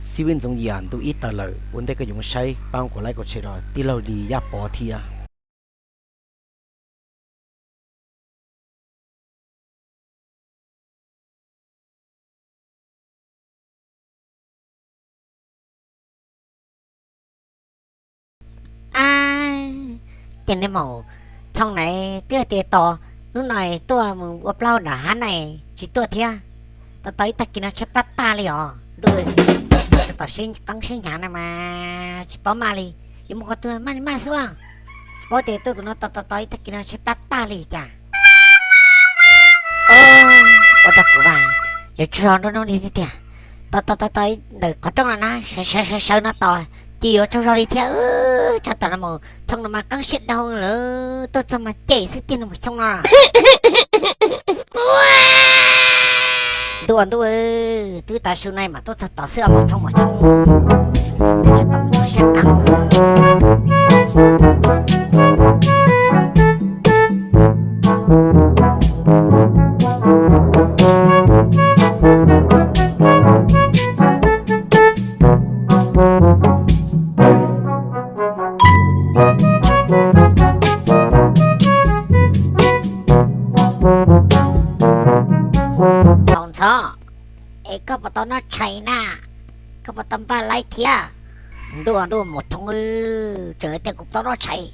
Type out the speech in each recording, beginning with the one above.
Xib Vib Ntxoov Yias, ntu ib tawm lawm, ua ntej koj yuav mus saib pab kuv like kuv share rau tij laug Lis Yaj Pov thiab. Ces nej maum Choo na twb hais tias tos hnub no tuaj mus ua plaub nram hav na tsis tuaj thiab. Tos tos ib tag kis no tshaib plab tag li os ntuj. Tos tos sib qeeb sib hnyav na mas tsis paub maj li. Yuav mus qhov twg maj li maj xwb. Tsis paub tias tuaj tus no tos tos tos ib tag kis no tshaib plab tag li cas. Ua rau kuv mas yuav tsaug zog nruab hnub li thiab tiag. Tos tos tos tos ntawm qhov rooj no na, sawv sawv sawv sawv no tos ces yuav tsaug zog li thiab. Tsam tas no mus Choo no mas qeeb siab dhau lawm, tuaj txog mas cem xwb tiag no mus Choo no. Ntuj ntuj, twb tav su no mas tuaj txog tod xwb os Choo mas Choo. Siab qeeb. Maum Ntxhov, es koj puas tau noj tshais na? Koj puas tau npaj laib thiab? Ntuj ntuj, maum Choo, tseem hais tias kuv tau noj tshais,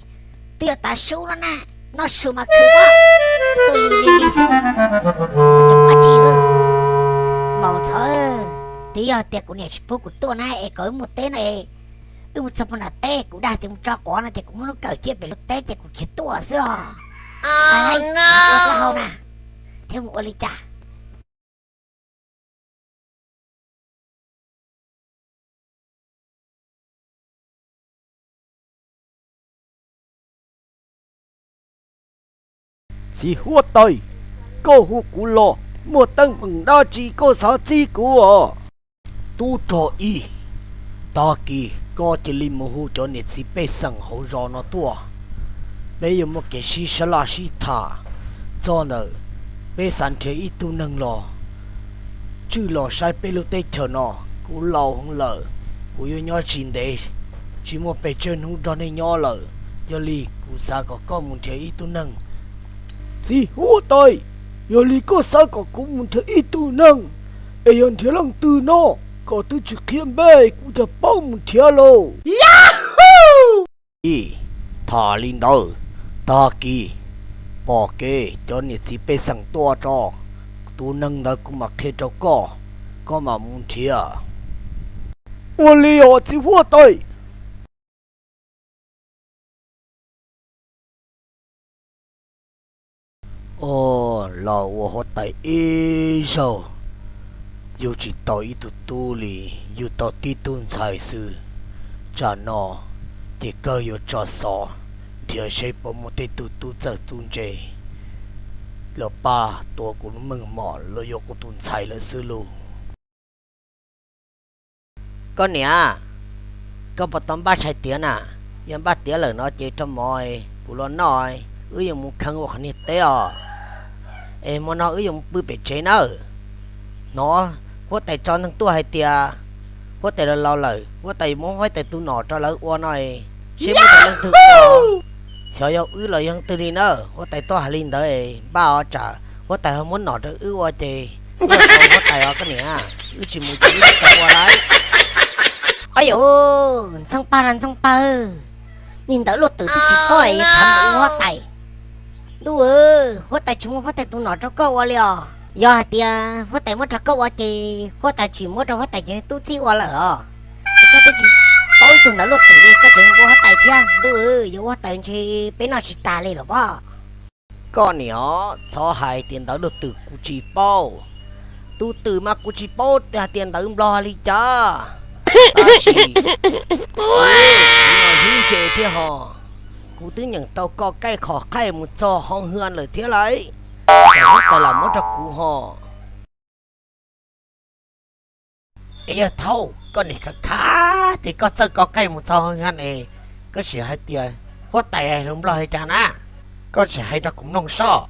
twb yog tav su no na, noj su mas khwv pob, tuaj li li li xwb. Tseem ua tsi? Maum Ntxhov, twb yog tias kuv niam tsis pub kuv tuaj na es kom wb mus teb no es wb mus txog puag nram teb, kuv dag tias mus tso quav no ces kuv muab lub kawm ciaj pem lub teb ces kuv khiav tuaj xwb os. Ua dab hau na, thiab mus ua li cas? Txiv huab tais, koj hu kuv los muaj teeb meem dab tsi koj xav txib kuv os? Tub rog ib, tag kis koj cia li mus hu cov niam txiv pej xeem hauv zos no tuaj. Peb yuav muaj kev sib sab laj sib tham txog ntawm peb xav nrhiav ib tug neeg los tswj los saib peb lub teb chaws no. Kuv laus heev lawm, kuv yuav nyob tsis ntev, tsis muaj pes tsawg hnub nrog nej nyob lawm. Yog li kuv xav kom koj mus nrhiav ib tug neeg. Txiv huab tais, yog li koj xav kom kuv mus nrhiav ib tug neeg, es yog nrhiav leej twg no, koj twb tsis qhia npe kuv cas paub mus nrhiav lauj? Ib, tham li ntawd, tag kis pom kev cov niam txiv pej xeem tuaj tso, tus neeg ntawd kuv mam qhia rau koj, koj mam mus nrhiav. Ua li os txiv huab tais. Os, los ua huab tais ib zaug, yug tsis tau ib tug tub li, yug tau tib tug ntxhais xwb. Tsam no ces kawg yuav tso xov nrhiav seb puas muaj tej tug tub txawj tub ntse los pab tuav kuv lub meej mom los yuav kuv tus ntxhais lawm xwb lauj. Koj niam, koj puas tau npaj tshais tiav na? Yog npaj tiav lawm no ces rau mov kuv los noj, wb yuav mus kheev ua qhov niag teb os. Es hmo no wb yuav mus pw pem tsev nawb. Hnov huab tais tso neeg tuaj hais tias huab tais laus laus lawm, huab tais yuav muab huab tais tus nom rau lawv ua no, seb muaj leej twg ua. Xyov yog wb los yog leej twg li na, huab tais tuaj hais li ntawd npaj os, tsam huab tais ho muab nom rau wb ua ces wb tau huab tais os koj niam, wb tsis mus ces wb tsis tau ua lauj. Au yauv, Ntxooj Paj los Ntxooj Pawg, niag ntawd luaj twm twb tsis paub es yuav tham mus ua huab tais. Ntuj, huab tais tsis muab huab tais tus nom rau koj ua li os? Yog hais tias huab tais muab rau koj ua ces huab tais tsis muab rau huab tais cov tub txib ua lawm os? Es koj twb tsis paub ib tug ntawd luaj twm li koj tseem ua huab tais thiab. Ntuj, yuav ua huab tais ntshe peb noj tsis tas li los pob. Koj niam, txhob hais tias ntawd luaj twm kuv tsis paub. Tus twm mas kuv tsis paub hais tias ntawd Nplog li cas. Tab sis kuv no hib ntse thiab ho. Kuv twb nyeem tau koj kaij qhov khaij mus txog hoo hwam lawm thiab lauj. Huab tais los muab rau kuv ho. Es yawg Thaub, koj niam khav khav tias koj txawj koj kaij mus txog hoo hwam es koj sim hais tias huab tais hluas Nplog li cas na? Koj sim hais rau kuv mloog soj.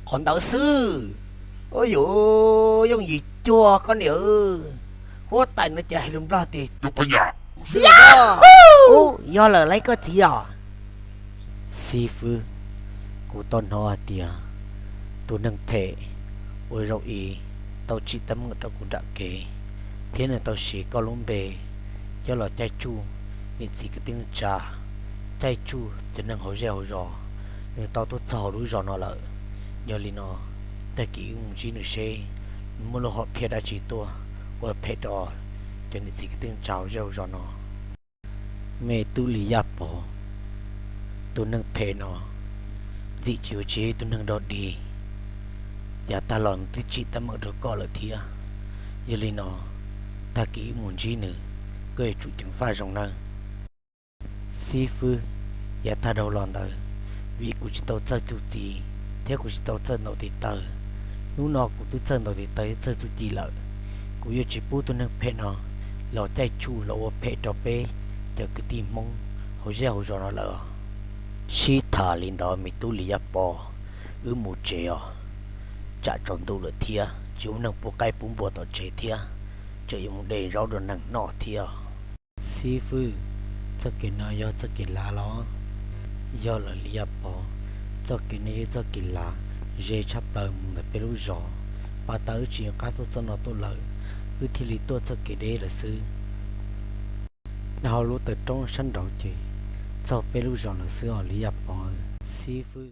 Qhov ntawd xwb. Ua yuav yooj yim cuag koj niam, huab tais no ces hais lus Nplog tias, ub, yog lawm lauj koj txiv os. Xib fwb, kuv tau hnov hais tias tus neeg phem ua zaum ib tau tsim teeb meem rau kuv nram kev, thiab nws tau siv koj lub npe coj los caij tsuj niam txiv kwv tij neej tsa, caij tsuj cov neeg hauv zej hauv zos, nws tau tuaj txog hauv lub zos no lawm. Yog li no, tag kis wb mus ntsib nws seb nws muaj lub hom phiaj dab tsi tuaj ua phem rau cov niam txiv kwv tij neej tsa hauv zej hauv zos no. Me tub Lis Yaj Pov, tus neeg phem no ntxim tsis yuav tsis yog ib tug neeg dog dig, yav tag los nws twb tsim teeb meem rau koj lawm thiab. Yog li no, tag kis wb mus ntsib nws, koj yuav tsum ceev faj zoo nawb. Xib fwb, yav tag dhau los ntawd, vim kuv tsis tau txawj tus txiv thiab kuv tsis tau txawj ntaus tes taw, hnub no kuv twb txawj ntaus tes taw thiab txawj txuj ci lawm. Kuv yuav tsis pub tus neeg phem no los caij tsuj los ua phem rau peb cov kwv tij Hmoob hauv zej hauv zos no lawm. Sib tham li ntawd me tub Lis Yaj Pov, wb mus tsev os. Tsam tsaus ntuj lawm thiab tsis muaj neeg pub qaib pub npua tom tsev thiab, tseem yuav mus de zaub rau neeg noj thiab. Xib fwb, txoj kev no yog txoj kev lav los? Yog lawm Lis Yaj Pov, txoj kev no yog txoj kev lav ze tshaj plaws mus ntawm peb lub zos. Pas tas wb tsis nco qab tuaj txoj no tuaj lawm, wb thiaj li tuaj txoj kev deb lawm xwb. Nyob hauv lub taw roob sab nraud ces txog peb lub zos lawm xwb os Lis Yaj Pov. Xib fwb,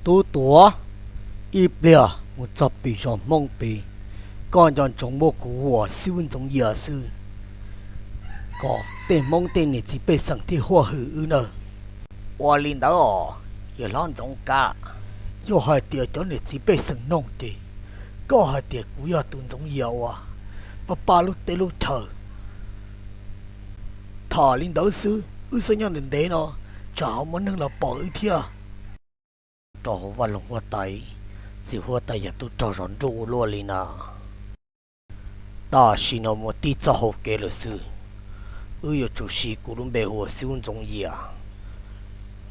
tub tuav, ib pliag mus txog pem zos Hmoob pem, koj nco ntsoov muab kuv hu ua Xib Hwb Ntxoov Yias xwb, kom tej Hmoob tej niam txiv pej xeem thiaj huaj hwm wb nawb. Ua li ntawd os, yawg hlob Ntxoov Kav. Yog hais tias cov niam txiv pej xeem noog ces koj hais tias kuv yog tus Ntxoov Yias uas pab pab lub teb lub chaw. Tham li ntawd xwb, wb xub nyob ntev ntev no, tsam ho muaj neeg los pom wb thiab. Rau hauv vaj loog huab tais, txiv huab tais yog tub rog zov nruj ua luaj li na. Tam sim no mus tib txoj hau kev lawm xwb, wb yuav tsum siv kuv lub npe hu ua Xib Hwb Ntxoov Yias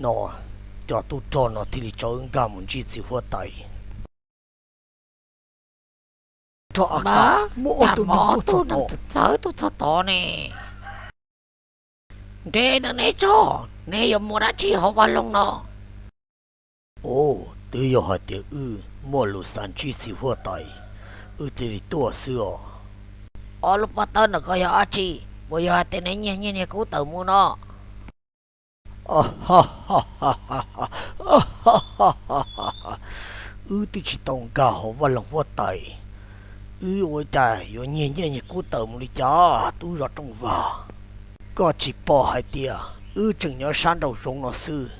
no, cov tub rog no thiaj li tso wb nkag mus ntsib txiv huab tais. Rog a ka, muaj ob tug neeg tuaj txog tod ne. Nres ntawm neb tso, neb yuav mus dab tsi hauv vaj loog no? Ub, twb yog hais tias wb muaj lus xav ntsib txiv huab tais, wb thiaj li tuaj xwb os. Ob lub pob tawb no koj yog dab tsi? Puas yog hais tias neb nyiag nyiag niag kub tawm mus no? Wb twb tsis tau nkag hauv vaj loog huab tais, wb ua cas yuav nyiag nyiaj nyiag kub tawm mus li cas tub zov rooj vag? Koj tsis pom hais tias wb tseem nyob sab nraum zoov no xwb,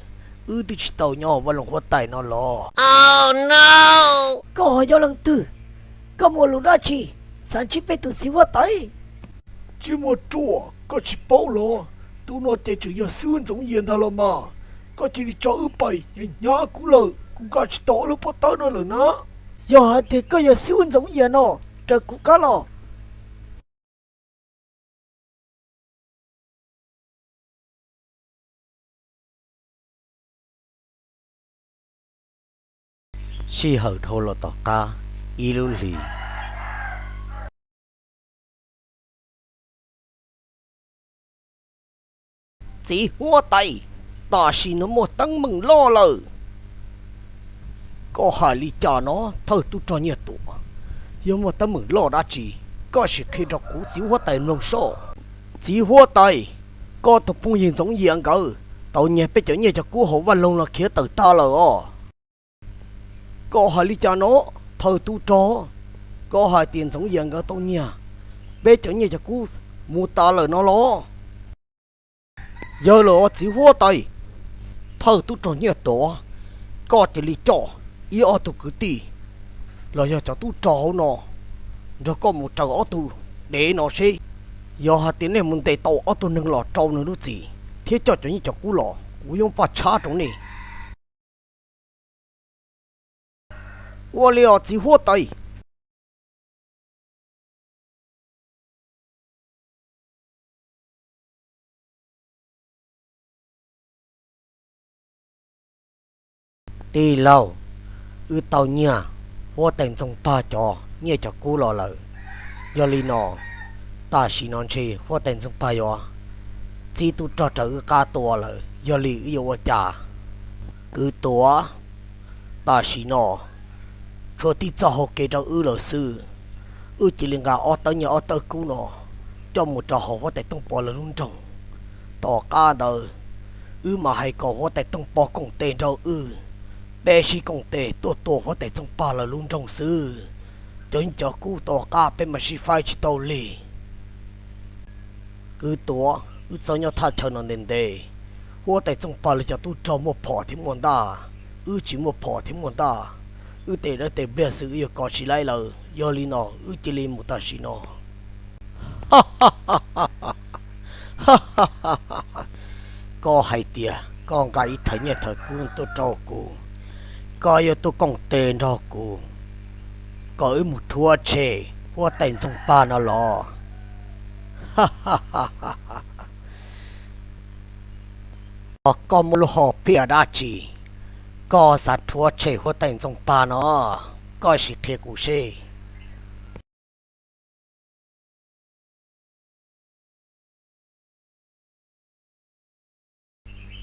wb twb tsis tau nyob hauv vaj loog huab tais no los? Koj ho yog leej twg? Koj muaj lus dab tsi xav ntsib peb tus txiv huab tais? Tsis muaj ruam, koj tsis paub los? Tus no ces tseem yog Xib Hwb Ntxoov Yias ntag los mas. Koj cia li tso wb pais, hnyav hnyav kuv lawm, kuv nkag tsis tau ob lub pob tawb no lawm na. Yog hais tias koj yog Xib Hwb Ntxoov Yias no, raws kuv qab los. Sij hawm dhau los tom qab ib lub hlis. Txiv huab tais, tam sim no muaj teeb meem loj lawm. Koj hais li cas no thawj tub rog Nyiaj Tuam? Yog muaj teeb meem loj dab tsi, koj sim qhia rau kuv txiv huab tais mloog soj. Txiv huab tais, koj tus phooj ywg Ntxoov Yias nkawd tau nyiag peb cov nyiaj cov kub hauv vaj loog no khiav tawm tag lawm os. Koj hais li cas no thawj tub rog? Koj hais tias Ntxoov Yias nkawd tau nyiag peb cov nyiaj cov kub mus tas lawm no los? Yog lawm os txiv huab tais. Thawj tub rog Nyiaj Tuam, koj cia li coj ib ob tug kwv tij los yog cov tub rog hauv no nrog koj mus raws ob tug dev no seb yog hais tias nej mus ntes tau ob tug neeg los rau nws lub txim thiab coj cov nyiaj cov kub los, kuv yuav muab paj tshab rau nej. Ua li os txiv huab tais. Tij laug, wb tau nyiag huab tais Ntxoog Pag cov nyiaj cov kub los lawm. Yog li no, tam sim no ntshe huab tais Ntxoog Pag yuav txib tub rog raws wb qab tuaj lawm, yog li wb yuav ua cas? Kwv Tuam, tam sim no tshuav tib txoj hau kev rau wb lawm xwb. Wb cia li nqa ob tawb nyiaj ob tawb kub no coj mus rau hauv huab tais Tooj Pov lawv lub nroog. Tom qab ntawd, wb mam hais kom huab tais Tooj Pov koom tes nrog wb, peb sib koom tes tuaj tua huab tais Ntxoog Pag lawv lub nroog xwb. Cov nyiaj cov kub tom qab peb mam sib faib tsis tau li. Kwv Tuam, wb txhob nyob thaj chaw no ntev ntev. Huab tais Ntxoog Pag lawv cov tub rog muaj phom thiab muaj ntaj, wb tsis muaj phom thiab muaj ntaj. Wb tes dawb tes pliag xwb wb yuav kov tsis laib lawm, yog li no wb cia li mus tam sim no. Koj hais tias koj nqa ib thawv nyiaj thawv kub tuaj rau kuv, koj yuav tuaj koom tes nrog kuv kom wb mus rhuav tshem huab tais Ntxoog Pag no los? Koj muaj lub hom phiaj dab tsi koj xav rhuav tshem huab tais Ntxoog Pag no? Koj sim qhia kuv seb.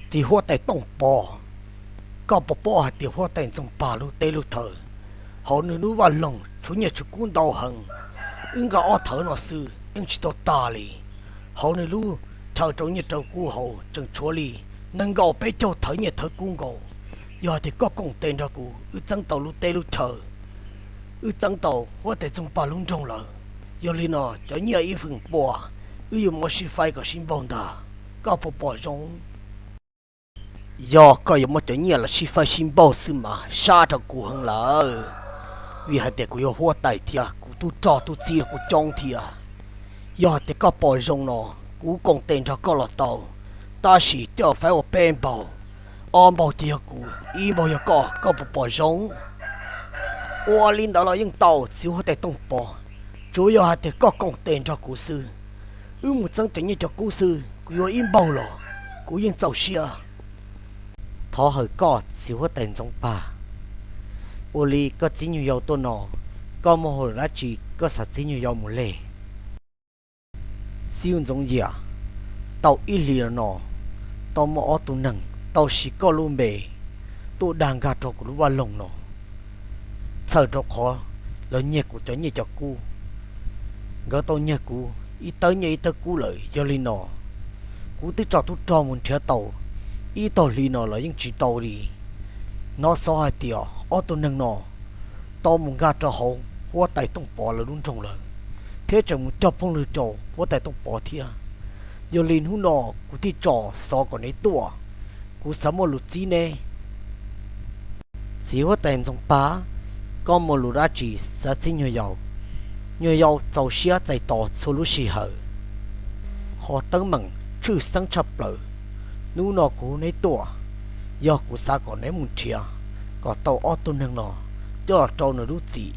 Txiv huab tais Tooj Pov, koj puas paub hais tias huab tais Ntxoog Pag lub teb lub chaw, hauv nws lub vaj loog tshuav nyiaj tshuav kub ntau heev. Wb nqa ob thawv no xwb yeej tsis tau tag li. Hauv nws lub chaw rau nyiaj rau kub hauv tseem tshuav li nees nkaum peb caug thawv nyiaj thawv kub nkaus. Yog hais tias koj koom tes nrog kuv, wb txeeb tau lub teb lub chaw, wb txeeb tau huab tais Ntxoog Pag lub nroog lawm. Yog li no cov nyiaj ib feem pua, wb yuav muab sib faib kom sib npaug ntag. Koj puas pom zoo? Yog koj yuav muab cov nyiaj los sib faib sib npaug xwb mas sab rau kuv heev lawm, vim hais tias kuv yog huab tais thiab kuv tub rog tub txib los kuj coob thiab. Yog hais tias koj pom zoo no, kuv koom tes nrog koj los tau, tab sis coj faib ua peb npaug, ob npaug ces yog kuv, ib npaug yog koj, koj puas pom zoo? Ua li ntawd los yeej tau txiv huab tais Tooj Pov, tsuav yog hais tias koj koom tes nrog kuv xwb, wb mus txeeb cov nyiaj cov kub xwb, kuv yuav ib npaug los kuv yeej txaus siab. Thov hawm koj txiv huab tais Ntxoov Pag, ua li koj txib nyuag yau tuaj no, koj muaj hauj lwm dab tsi koj xav txib nyuag yau mus leg? Txiv Ntxoov Yias, tau ib hlis los no tau muaj ob tug neeg tau siv koj lub npe tuaj dag nkag rau kuv lub vaj loog no, txhawm rau qhov lawv nyiag kuv cov nyiaj cov kub. Nkawd tau nyiag kuv ib tawb nyiaj ib tawb kub lawm, yog li no kuv twb tso tub rog mus nrhiav tau ib tog hli no los yeej tsis tau li. Hnov xov hais tias ob tug neeg no tau mus nkag rau hauv huab tais Tooj Pov lawv lub nroog lawm, thiab tseem mus cog phooj ywg rau huab tais Tooj Pov thiab. Yog li hnub no kuv thiaj tso xov kom neb tuaj, kuv xav muaj lus txib neb. Txiv huab tais Ntxoov Pag, koj muaj lus dab tsi xav txib nyuag yau? Nyuag yau txaus siab txais tos txhua lub sij hawm. Qhov teeb meem tshwj xeeb tshaj plaws hnub no kuv hu neb tuaj, yog kuv xav kom neb mus nrhiav kom tau ob tug neeg no coj los rau nws lub txim,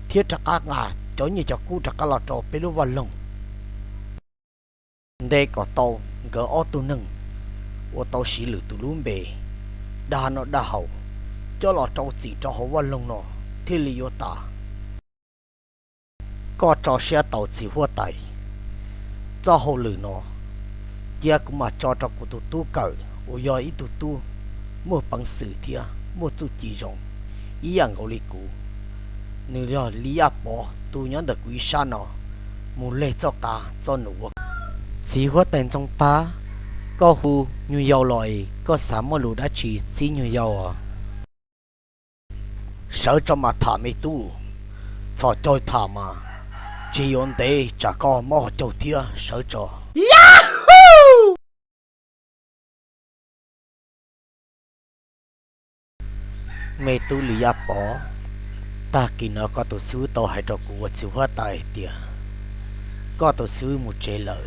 thiab rov qab nqa cov nyiaj cov kub rov qab los rau peb lub vaj loog. Ntes kom tau nkawd ob tug neeg uas tau siv lwm tus lub npe dag noj dag haus coj los rau txim rau hauv vaj loog no thiaj li yuav tas. Koj tso siab tau txiv huab tais, txoj hauj lwm no cia kuv mam tso rau kuv tus tub kawm uas yog ib tug tub muaj peev xwm thiab muaj txuj ci zoo ib yam nkaus li kuv. Nws yog Lis Yaj Pov tus nyob ntawm kuv ib sab no, mus leg txoj qav txoj num ua. Txiv huab tais Ntxoov Pag, koj hu nyuag yau los es koj xav muaj lus dab tsi txib nyuag yau os? Sawv tso mas tham me tub, txhos caug tham mas, tsis yuav ntev tsam koj mob qhov caug thiab, sawv tso. Me tub Lis Yaj Pov, tag kis no koj tus xib hwb tau hais rau kuv ua txiv huab tais hais tias koj tus xib hwb mus tsev lawm,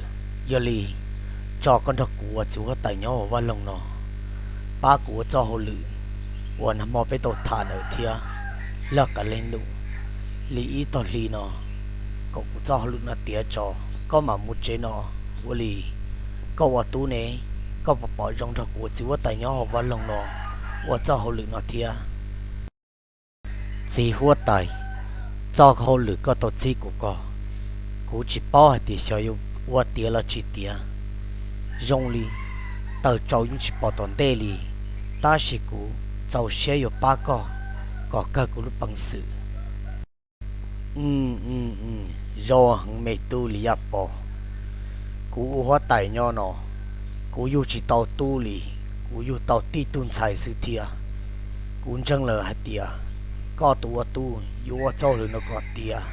yog li tso koj nrog kuv ua txiv huab tais nyob hauv vaj loog no, pab kuv ua txoj hauj lwm uas nag hmo peb tau tham ntawd thiab. Lawv qas leej lus li ib tog hli no, kom kuv txoj hauj lwm no tiav tso, koj mam mus tsev no. Ua li, koj ua tub ne, koj puas pom zoo nrog kuv ua txiv huab tais nyob hauv vaj loog no ua txoj hauj lwm no thiab? Txiv huab tais, txoj hauj lwm koj tau txib kuv ko, kuv tsis paub hais tias xyov yuav ua tiav los tsis tiav. Zoo li taws tsau yeej tsis pom tom ntej li, tab sis kuv txaus siab yuav pab koj kom kawg kuv lub peev xwm. Zoo heev me tub Lis Yaj Pov, kuv ua huab tais nyob no, kuv yug tsis tau tub li, kuv yug tau tib tug ntxhais xwb thiab. Kuv ntseeg lawm hais tias koj tus ua tub yuav ua txoj hauj lwm no kom tiav.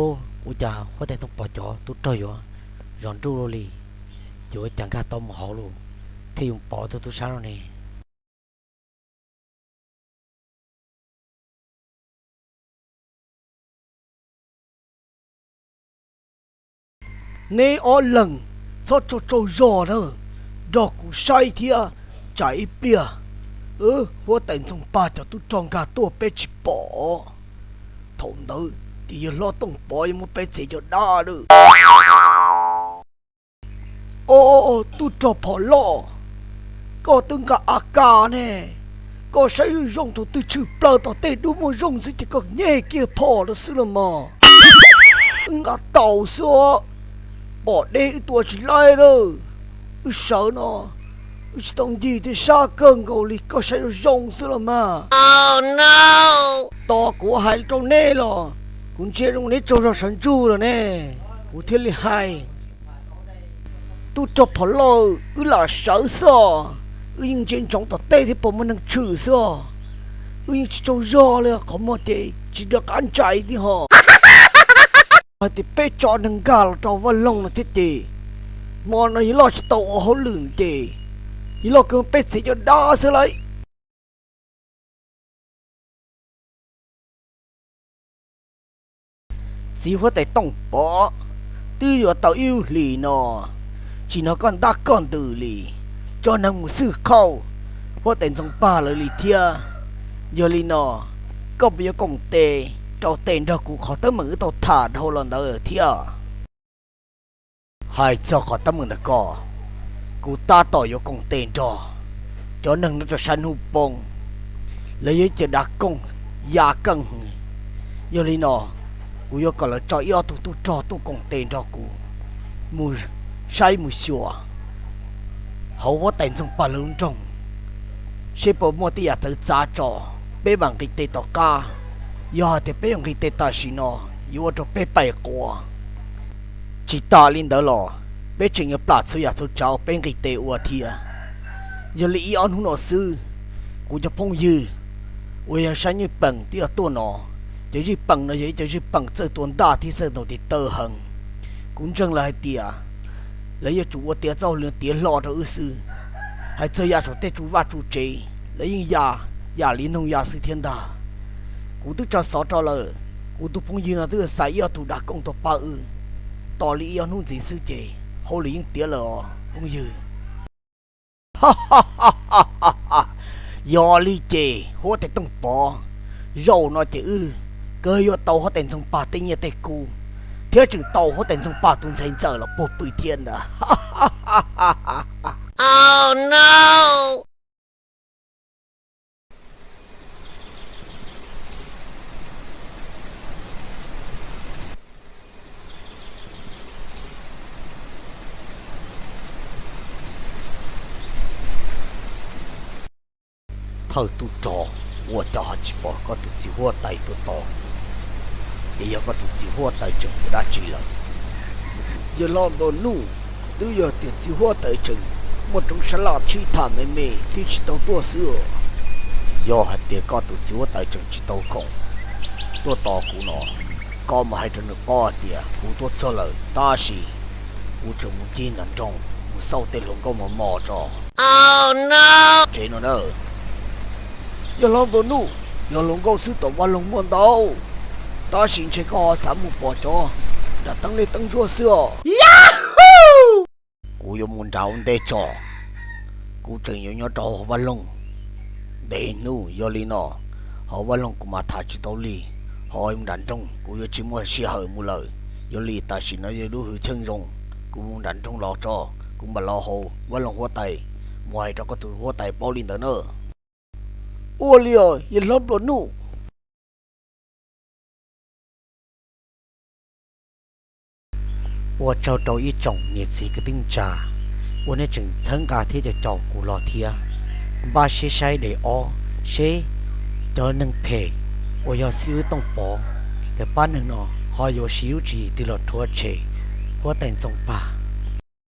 Ub, ua cas huab tais Tooj Pov cov tub rog yuav zov nruj luaj li, yuav cas nkag tau mus hauv lawm thiaj yuav pom tus tub sab no ne? Neb ob leeg txhob tsaug tsaug zog na, nrog kuv saib thiab, tsam ib pliag huab tais Ntxoog Pag cov tub rog nkag tuaj peb tsis pom, thaum ntawd ces yawg hlob Tooj Pov yuav muab peb txiav caj dab lawm. Os, tub rog phom loj, koj twb nqa A K ne, koj saib zoo zoo thaum twg tshwm plaws tom tej dub muag zooj xwb ces koj nyem kiag phom rau xwb los mas. Wb nqa taus xwb, pom deb wb tua tsis laib lawm. Wb sawv no, wb tsis tau ncig thiab sab kawg nkaus li, koj saib zoo zoo xwb los mas. Tos kuv hais rau neb los kuv ntsia zoo neb tsaug zog sawv ntsug lawm ne, kuv thiaj li hais. Tub rog phom loj, wb lam sawv xwb os, wb yeej ntsia ntsoov tom tej thiab puas muaj neeg tshwm xwb os. Wb yeej tsis tsaug zog li, qhov muag ces tsis nco qab ntsais li ho. Hais tias peb tso neeg nkag los rau vaj loog no thiab ces, hmo no yawg loj tsis tau ua hauj lwm ces yawg loj kawg peb txiav caj dab xwb lauj. Txiv huab tais Tooj Pov, twb yuav tau ib lub hlis no tsis hnov koj ntab koj ntws li, tso neeg mus xwj khauj huab tais Ntxoog Pag lawv li thiab. Yog li no, koj puas yuav koom tes rau tes nrog kuv qhov teeb meem wb tau tham dhau los ntawd thiab? Hais txog qhov teeb meem ntawd ko, kuv tab tom yuav koom tes nrog cov neeg nyob rau sab hnub poob, lawv yog ib co dav kooj ya keej heev. Yog li no, kuv yuav kom lawv tso ib ob tug tub rog tuaj koom tes nrog kuv mus saib mus xyuas hauv huab tais Ntxoog Pag lawv lub nroog, seb puas muaj tej yam txawv txav tso, peb mam nqis tes tom qab. Yog hais tias peb yuav nqis tes tam sim no, yuav ua rau peb pais quav. Tsis tas li ntawd los peb tseem yuav plam txhua yam txhua tsav uas peb nqis tes ua thiab. Yog li ib ob hnub no xwb, kuv cov phooj ywg uas yog sab Nyij Pooj twb yuav tuaj no. Cov Nyij Pooj no yog ib cov Nyij Pooj txawj tua ntaj thiab txawj ntaus tes taw heev. Kuv ntseeg lawv hais tias lawv yuav tsum ua tiav txoj hauj lwm tiav hlo rau wb xwb. Hais txog ya saum tej tsu vaj tsu tsev, lawv yeej ya yam li noog ya xwb thiab ntag. Kuv twb tso xov rau lawm, kuv tus phooj ywg no twb xa ib ob tug dav kooj tuaj pab wb. Tos li ib ob hnub ntxiv xwb ces hauj lwm yeej tiav lawm os phooj ywg. Yog li ces huab tais Tooj Pov, zaum no ces wb kawg yuav tau huab tais Ntxoog Pag tej nyiaj tej kub, thiab tseem tau huab tais Ntxoog Pag tus ntxhais ntxawm los puag pw thiab ntag. Thawj tub rog, ua cas ho tsis pom koj tus txiv huab tais tuaj tos? Ces yog koj tus txiv huab tais tseem ua dab tsi lawm? Yawg hlob nplua nuj, twb yog tias txiv huab tais tseem muaj rooj sab laj sib tham me me thiaj tsis tau tuaj xwb. Yog hais tias koj tus txiv huab tais tseem tsis tau khoom tuaj tos kuv no, koj mus hais rau nws paub hais tias kuv tuaj txog lawm, tab sis kuv tseem mus ncig nram nroog mus xauj tej hluas nkauj mos mos tso tsev no na. Yawg hlob nplua nuj, yog hluas nkauj xwb tom vaj loog muaj ntau, tab sis ntshe koj ho xav mus pom cov nram teeb liaj teeb ntsuab xwb os. Kuv yuav mus nram ua ntej tso. Kuv tseem yuav nyob rau hauv vaj loog ntev hnub, yog li no hauv vaj loog kuv mam tham tsis tau li. Ho mus nram nroog kuv yuav tsis muaj sij hawm mus lawm. Yog li tam sim no yog lub hwv chim zoo, kuv mus nram nroog los tso, kuv mam los hauv vaj loog huab tais mus hais rau koj tus huab tais paub li ntawd na. Ua li os yawg hlob Nplua Nuj. Ua tsaug rau ib tsoom niam txiv kwv tij neej tsa uas nej tseem txhawb nqa thiab caum caum kuv los thiab. Npaj siab saib daim ob seb cov neeg phem uas yog xib hwb Tooj Pov lawv pab neeg no ho yuav siv lub tswv yim twg los rhuav tshem huab tais Ntxoov Pag